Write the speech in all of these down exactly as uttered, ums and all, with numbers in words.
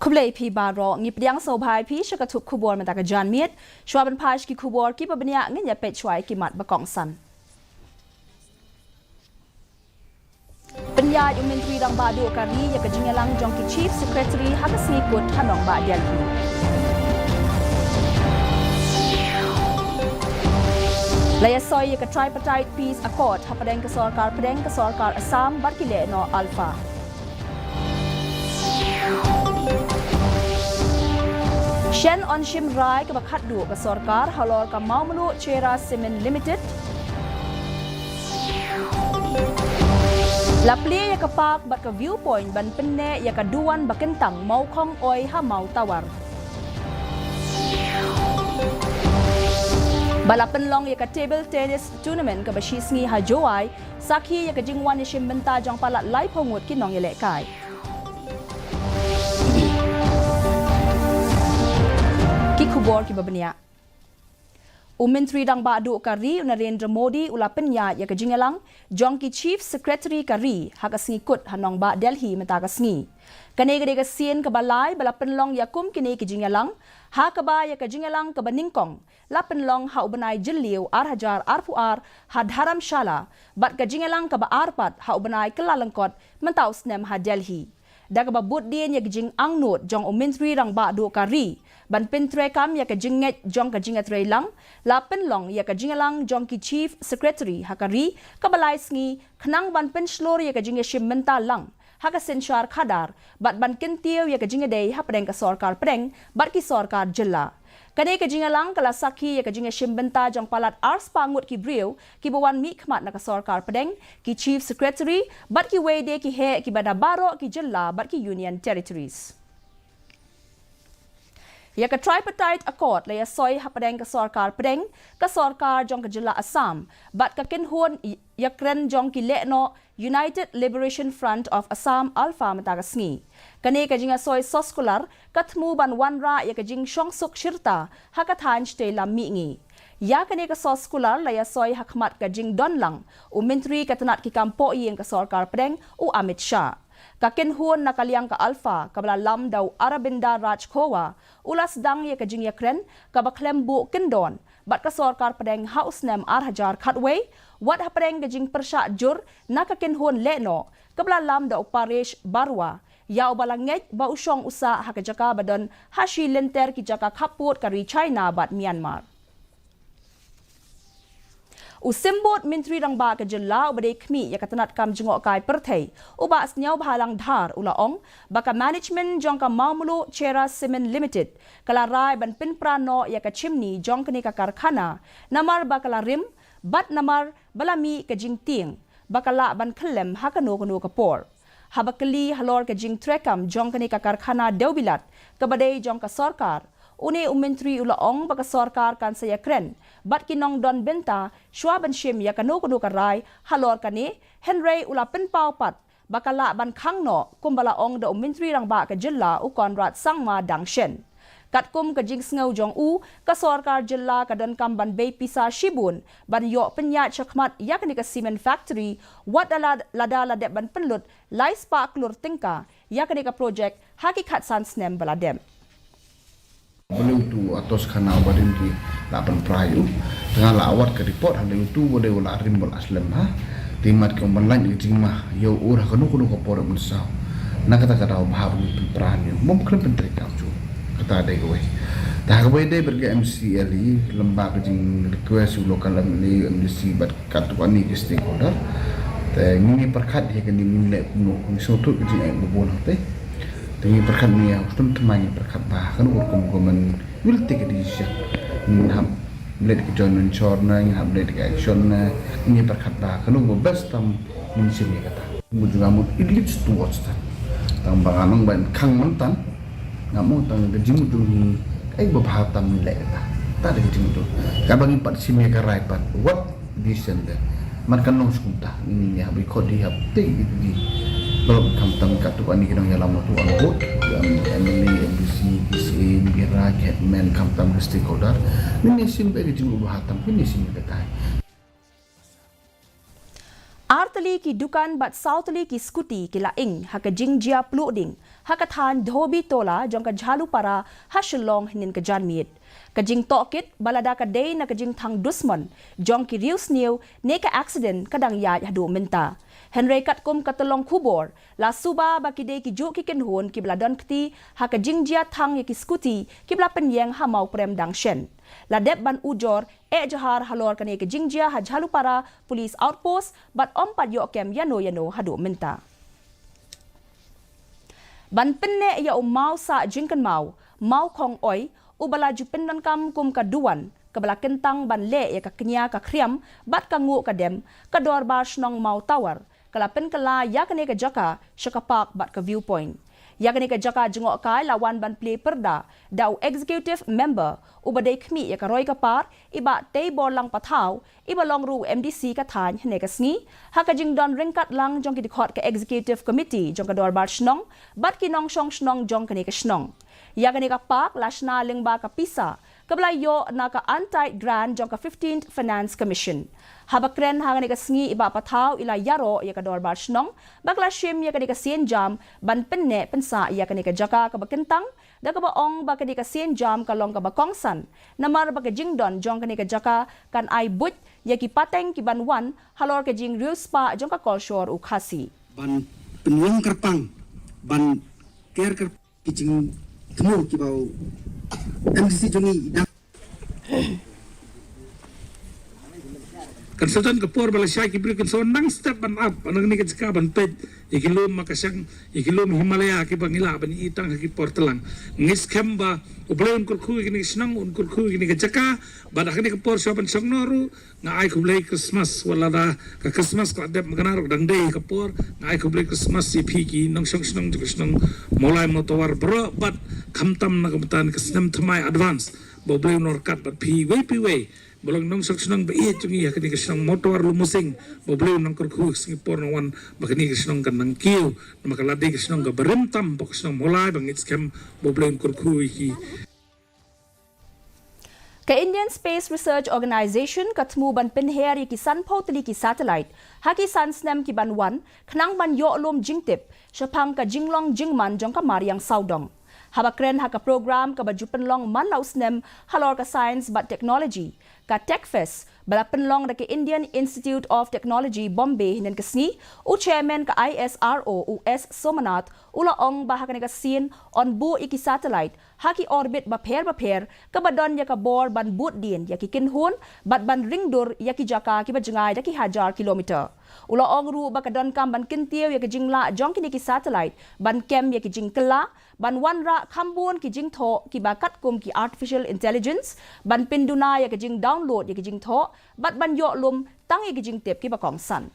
Khublei phi baroh, ngi pdiang sngewbha ïa phi sha ka thup khubor mynta ka janmiet. Shuwa ban phai sha ki khubor kiba bniah, ngin ïa peit shuwa ïa ki mat ba kongsan. Pynïaid u Myntri Rangbah Duh ka ri ïa ka jingïalang jong ki Chief Secretary ha ka sngi Kut ha nongbah Delhi. La ïasoi ïa ka Tripartite Peace Accord hapdeng ka sorkar pdeng, ka sorkar Assam bad ki lehnoh ALFA. Shen yn shim rai kaba khatduh ka sorkar halor ka Mawmluh Cherra Cement Limited. La plie ïa ka park bad ka viewpoint ban pynneh ïa ka duwan ba kyntang Mawkhong Oi ha Mawtawar. Ba la pynlong ïa ka table tennis tournament kaba shisngi ha Jowai, sakhi ïa ka jingwan ïashim bynta jong palat laiphew ngut ki nongïalehkai. Ki khubor kiba bniah. U Myntri Rangbah Duh ka ri, u Narendra Modi, u la pynïaid ïa ka jingïalang jong ki Chief Secretary ka ri ha ka sngi Kut ha nongbah Delhi mynta ka sngi. Kane ka dei ka sien kaba lai ba la pynlong ïa kum kine ki jingïalang, ha kaba ïa ka jingïalang kaba nyngkong la pynlong ha u bnai Jylliew ar hajar arphew ar ha Dharamshala, bad ka jingïalang kaba ar pat ha u bnai Kyllalyngkot mynta u snem ha Delhi. Da kaba bud dien ïa ka jingangnud jong u Myntri Rangbah Duh ka ri ban pyntreikam ïa ka jingngeit jong ka jingïatreilang, la pynlong ïa ka jingïalang jong ki Chief Secretary ha ka ri kaba lai sngi, khnang ban pynshlur ïa ka jingïashim bynta lang ha ka synshar khadar, bad ban kyntiew ïa ka jingïadei hapdeng ka sorkar pdeng bad ki sorkar jylla. Kane ka jingïalang ka la sakhi ïa ka jingïashim bynta jong palat arspah ngut ki briew kiba wan mihkhmat na ka sorkar pdeng, ki Chief Secretary bad kiwei de ki heh kiba na baroh ki jylla bad ki Union Territories. Ïa ka Tripartite Accord la ïasoi hapdeng ka sorkar pdeng, ka sorkar jong ka jylla Assam bad ka kynhun ïakren jong ki lehnoh United Liberation Front of Assam, ALFA, mynta ka sngi. Kane ka jingïasoi soskular ka thmu ban wanrah ïa ka jingshongsuk shirta ha ka thaiñ shatei lam mihngi. Ïa kane ka soskular la ïasoi ha khmat ka jingdon lang u Myntri ka tnat ki kam pohïing ka sorkar pdeng, u Amit Shah. Ka kynhun na ka liang ka ALFA, kaba la lam da u Arabinda Rajkhowa, u la sdang ïa ka jingïakren kaba khlem buh kyndon bad ka sorkar pdeng ha u snem ar hajar khatwei, wat hapdeng ka jingpyrshah jur na ka kynhun lehnoh, kaba la lam da u Paresh Baruah, ïa uba la ngeit ba u shong u sah ha ka jaka ba don ha shi lynter ki jaka khappud ka ri China bad Myanmar. U Symbud Myntri Rangbah ka jylla uba dei khmih ïa ka tnat kam jngohkai pyrthei, u Bah Sniawbhalang Dhar, u la ong ba ka management jong ka Mawmluh Cherra Cement Limited ka la rai ban pynpra noh ïa ka chimney jong kane ka karkhana, namar ba ka la rim bad namar ba la mih ka jingtieng ba ka lah ban khyllem ha kano kano ka por. Haba kylli halor ka jingtreikam jong kane ka karkhana dewbilat kaba dei jong ka sorkar, une u myntri u la ong ba ka sorkar kan sa ïakren bad ki nongdon bynta shuwa ban shim ïa kano kano ka rai halor kane, hynrei u la pynpaw pat ba ka lah ban khang noh, kumba la ong da u Myntri Rangbah ka jylla, u Conrad Sangma, dang shen. Katkum ka jingsngew jong u, ka sorkar jylla ka donkam ban bei pisa shibun ban ïoh pynïaid shakhmat ïa kane ka cement factory, wat la, lada la dep ban pynlut lai spah klur tyngka ïa kane ka projek ha ki khatsan snem ba la dep. Balei utu u Atos Khanna uba rim ki la pynpra ïa u? Te nga la wad ka report, ha lei utu balei u la rim ba la slem, ha? Te mat ki ong ban lait ïa ka jingma ïa u ur ha kano kano ka por mynsaw. Na kata ka daw bha ban pynpra ïa u, mom khlem pyntreikam shuh. Kata dei kawei. Te ha kawei dei bad ka M C L E, lem bad ka jing request u local M L A, M D C bad katto katne ki stakeholder. Te ngin ïa pyrkhat ïa kane, ngin leh kumno, ngin sngewthuh ka jingeh ba bun hangtei. Te ngin pyrkhat, ngin ïa, u snem thymmai ngin pyrkhat ba kano ka rukom, government will take a decision. Ngin hap leit ka joint venture ne, ngin hap leit ka action ne, ngin ïa pyrkhat ba kano ka best tam ngin shim ïa kata. Mut jong nga mut, it leads towards that. Tang ba nga nang ban khang mynta, nga mut tang ka jingmut jong ngi, kaei ba bha tam ngin leh kata. Kata ka jingmut jong. Kaba ngin pat shim ïa ka rai pat, wat decision de. Mat kan long shu kumta, ngin ïa hap record, ïa hap tei ïa ki. Ba long khamtam katto katne ki nongïalam, to on board, ïa M L A, M D C, ki C A, ki raj, headman, khamtam ki stakeholder. Ngin ïa shim ba ka jingmut ba bha tam, ngin ïa shim ïa kata. Artylli ki dukan bad sawtylli ki scooty ki la ing ha ka jingjia pluh ding ha ka thaiñ Dhobi Tola jong ka Jhalupara ha Shillong hynnin ka janmiet. Ka jingtohkit ba lada ka dei na ka jingthang dusmon jong ki riewsniew ne ka accident ka dang ïaid haduh mynta. Hynrei katkum ka tyllong khubor la suba ba ki dei ki juh ki kynhun kiba la don kti ha ka jingjia thang ïa ki scooty kiba la pynïeng ha Mawprem dang shen. La dep ban ujor eh jahar halor kane ka jingjia ha Jhalupara Police Outpost bad ym pat ïoh kem ïano ïano haduh mynta. Ban pynneh ïa u maw sah jingkynmaw, Mawkhong Oi, uba la ju pyndonkam kum ka duwan kaba la kyntang ban leh ïa ka kñia ka khriam bad ka nguh ka dem, ka Dorbar Shnong Mawtawar ka la pynkylla ïa kane ka jaka sha ka park bad ka viewpoint. Ïa kane ka jaka jngohkai la wan ban plie pyrda da u executive member uba dei khmih ïa ka roi ka par, i Bah Teiborlang Pathaw, iba long ruh u M D C ka thaiñ hynne ka sngi, ha ka jingdon ryngkat lang jong ki dkhot ka executive committee jong ka Dorbar Shnong bad ki nongshong shnong jong kane ka shnong. Ïa kane ka park la shna lyngba ka pisa kaba la ïoh na ka untied grant jong ka fifteenth Finance Commission. Haba kren ha kane ka sngi, i Bah Pathaw i la ïaroh ïa ka Dorbar Shnong ba ka la shim ïa kane ka sienjam ban pynneh pynsah ïa kane ka jaka kaba kyntang, da kaba ong ba kane ka sienjam ka long kaba kongsan namar ba ka jingdon jong kane ka jaka kan ai buit ïa ki pateng ki ban wan halor ka jingriewspah jong ka kolshor u Khasi. Ban pynlong kyrpang, ban ker kyrpang ki jingthmu kiba u M D C jong ngi i dang. Kan sa don ka por ba lashai ki briew kin sa wan nang step ban ap, ban nang ni ka jaka ban peit ïa ki lum makashang, ïa ki lum Himalaya kiba ngi lah ban ïohi tang ha ki por tlang. Ngi skhem ba U Blei un kyrkhu ïa kane ka shnong, un kyrkhu ïa kane ka jaka, bad ha kane ka por shuwa ban shong noh ruh, nga ai khublei Christmas, wat la da ka Christmas ka la dep ma kane ruh, dang dei ka por, nga ai khublei Christmas ïa phi ki nongshong shnong jong ka shnong Mawlai Mawtawar baroh, bad khamtam na ka bynta ka snem thymmai advance. Ba U Blei un ryngkat bad phi iwei pa iwei, ba long nongshong shnong ba ïeit jong ngi ha kane ka shnong Mawtawar Lumusing, ba U Blei un nang kyrkhu ha ka sngi por nang wan ba kane ka shnong kan nang kiew, namar ka la dei ka shnong kaba rim tam bad ka shnong Mawlai, ba ngi skhem ba U Blei un kyrkhu ïa ki. Ka Indian Space Research Organisation ka thmu ban pynher ïa ki sanphew tylli ki satellite ha ki san snem ki ban wan, khnang ban ïoh lum jingtip shaphang ka jinglong jingman jong ka mariang sawdong. Haba kren ha ka program kaba ju pynlong man la u snem halor ka science bad technology, ka Tech Fest, ba la pynlong da ka Indian Institute of Technology Bombay hynnin ka sngi, u chairman ka I S R O u S Somanath u la ong ba ha kane ka sien yn buh ïa ki satellite ha ki orbit bapher bapher, kaba don ïa ka bor ban bud dien ïa ki kynhun bad ban ring dur ïa ki jaka kiba jngai da ki hajar kilometer. U la ong ruh ba ka donkam ban kyntiew ïa ka jinglah jong kine ki satellite ban kem ïa ki jingkylla, ban wanrah kham bun ki jingthoh kiba katkum ki artificial intelligence, ban pynduna ïa ka jingdownload ïa ki jingthoh bad ban ïoh lum tang ïa ki jingtip kiba kongsan.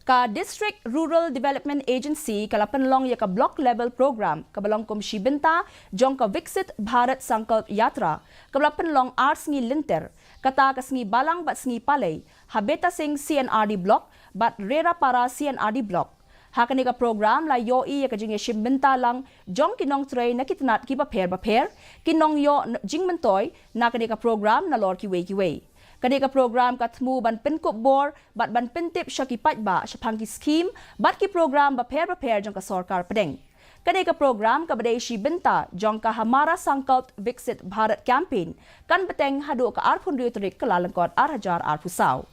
Ka District Rural Development Agency ka la pynlong ïa ka Block Level Program kaba long kum shi bynta jong ka Viksit Bharat Sankalp Yatra, kaba la pynlong ar sngi lynter, kata ka sngi Balang bad sngi Palei, ha Betasing C and R D Block bad Rerapara C and R D Block. Ha kane ka program la ïohi ïa ka jingïashim bynta lang jong ki nongtrei na ki tnat kiba pher bapher, ki nongïoh n-, jingmyntoi na kane ka program nalor kiwei kiwei. Kane ka program ka thmu ban pynkup bor bad ban pyntip sha ki paidbah shaphang ki skhim bad ki program bapher bapher jong ka sorkar pdeng. Kane ka program kaba dei shi bynta jong ka Hamara Sankalp Viksit Bharat Campaign kan bteng haduh ka arphew hynriew tarik Kyllalyngkot ar hajar arphew saw.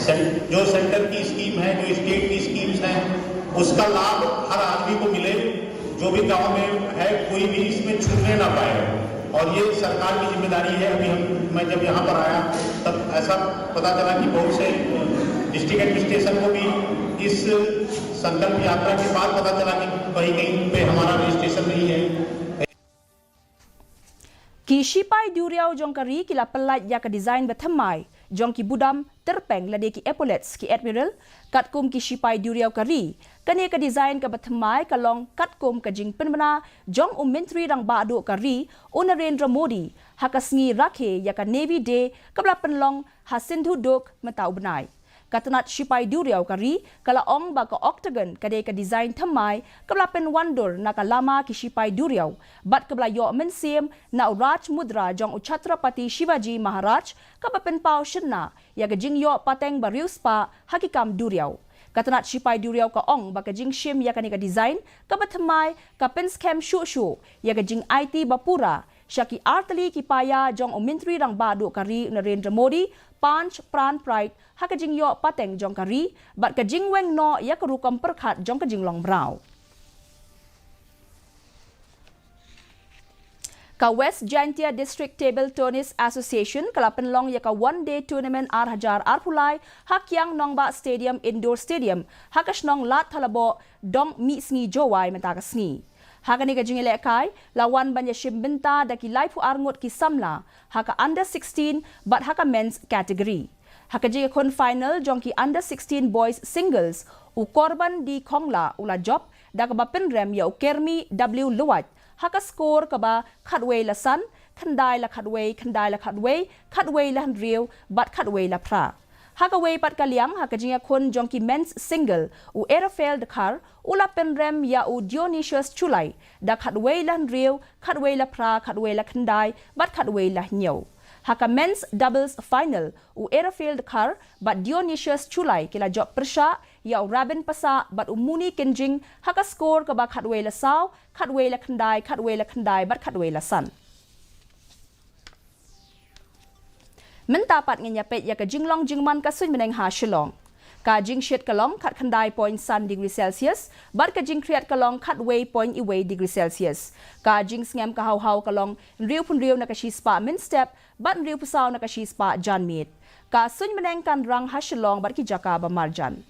सें-, जो सेंटर की स्कीम है, जो स्टेट की स्कीम्स हैं, उसका लाभ हर आदमी को मिले। जो भी गांव में है, कोई भी इसमें छूटने ना पाए। और ये सरकार की जिम्मेदारी है। अभी हम, मैं जब यहाँ पर आया, तब ऐसा पता चला कि बहुत से डिस्ट्रिक्ट एडमिनिस्ट्रेशन को भी इस संकल्प यात्रा के बाद पता चला कि कहीं कहीं पे हमारा रजिस्ट्रेशन नहीं है। Ki shipai duriaw jong ka ri ki la pyllait ïa ka design bathymmai jong ki budam tyrpeng lane ki epaulets, ki admiral, katkum ki shipai duriaw ka ri. Kane ka design kaba thymmai ka long katkum ka jingpynbna jong u Myntri Rangbah Duh ka ri, u Narendra Modi, ha ka sngi rakhe ïa ka Navy Day kaba la pynlong ha Sindhudurg mynta u bnai. Ka tnat shipai duriaw ka ri ka la ong ba ka Octagon ka dei ka design thymmai kaba la pynwandur na ka lama ki shipai duriaw bad kaba la ïoh mynsiem na u Raj Mudra jong u Chhatrapati Shivaji Maharaj, kaba pynpaw shynna ïa ka jingïoh pateng ba riewspah ha ki kam duriaw. Ka tnat shipai duriaw ka ong ba ka jingshim ïa kane ka design kaba thymmai ka pynskhem shuh shuh ïa ka jingaiti ba pura sha ki artylli ki paia jong u Myntri Rangbah Duh ka ri u Narendra Modi, Panch Pran Pride, ha ka jingïoh pateng jong ka ri bad ka jingweng noh ïa ka rukom pyrkhat jong ka jinglong mraw. Ka West Jaintia District Table Tennis Association ka la pynlong ïa ka One Day Tournament ar hajar arphew lai ha Kiang Nangbah Stadium, Indoor Stadium, ha ka shnong Lad Thalaboh, Dong Mihsngi, Jowai mynta ka sngi. Ha kane ka jingïalehkai la wan ban ïashim bynta da ki laiphew ar ngut ki samla ha ka under sixteen bad ha ka men's category. Ha ka jingïakhun final jong ki under sixteen boys singles, u Korban D Khongla u la jop da kaba pynrem ïa u Kermi W Luwat ha ka score kaba khatwei la san, khyndai la khatwei, khyndai la khatwei, khatwei la hynriew bad khatwei la phra. Ha kawei pat ka liang, ha ka jingïakhun jong ki men's single, u Erafael Dkhar u la pynrem ïa u Dionysius Chulai da khatwei la hynriew, khatwei la phra, khatwei la khyndai bad khatwei la hynñiew. Ha ka men's doubles final, u Erafael Dkhar bad Dionysius Chulai ki la jop pyrshah ïa u Rabin Passah bad u Muni Kynjing ha ka score kaba khatwei la saw, khatwei la khyndai, khatwei la khyndai bad khatwei la san. Mynta pat ngin ïapeit ïa ka jinglong jingman ka suiñ bneng ha Shillong. Ka jingshit ka long khatkhyndai point san degree Celsius bad ka jingkhriat ka long khatwei point wei degree Celsius. Ka jingsngem ka haw haw ka long hynriewphew hynriew na ka shispah mynstep bad hynriewphew saw na ka shispah janmiet. Ka suiñ bneng kan rang ha Shillong bad ki jaka ba marjan.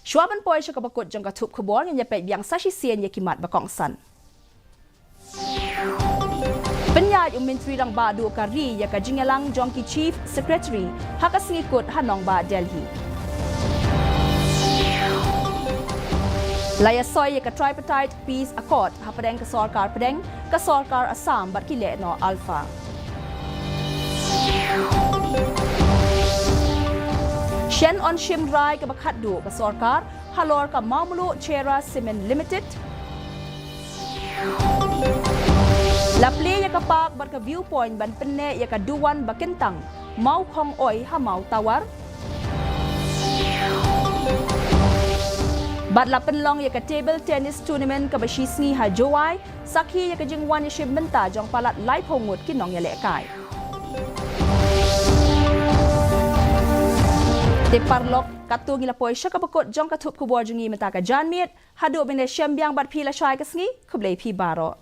Shuwa ban poi sha kaba kut jong ka thup khubor, ngin ïapeit biang sa shisien ïa ki mat ba kongsan. Pynïaid u Myntri Rangbah Duh ka ri ïa ka jingïalang jong ki Chief Secretary ha ka sngi kut ha Nongbah Delhi. La ïasoi ïa ka Tripartite Peace Accord hapdeng ka sorkar pdeng, ka sorkar Assam bad ki lehnoh ALFA. Shen yn shim rai kaba khatduh ka sorkar halor ka Mawmluh Cherra Cement Limited. La plie ïa ka park bad ka viewpoint ban pynneh ïa ka duwan ba kyntang Mawkhong Oi ha Mawtawar. Bad la pynlong ïa ka table tennis tournament kaba shisngi ha Jowai, sakhi ïa ka jingwan ïashim bynta jong palat laiphew ngut ki nongïalehkai. Te paralok, katto ngi la poi sha kaba kut jong ka thup khubor jong ngi mynta ka janmiet. Haduh ban ïashem biang bad phi lashai ka sngi, khublei phi baroh.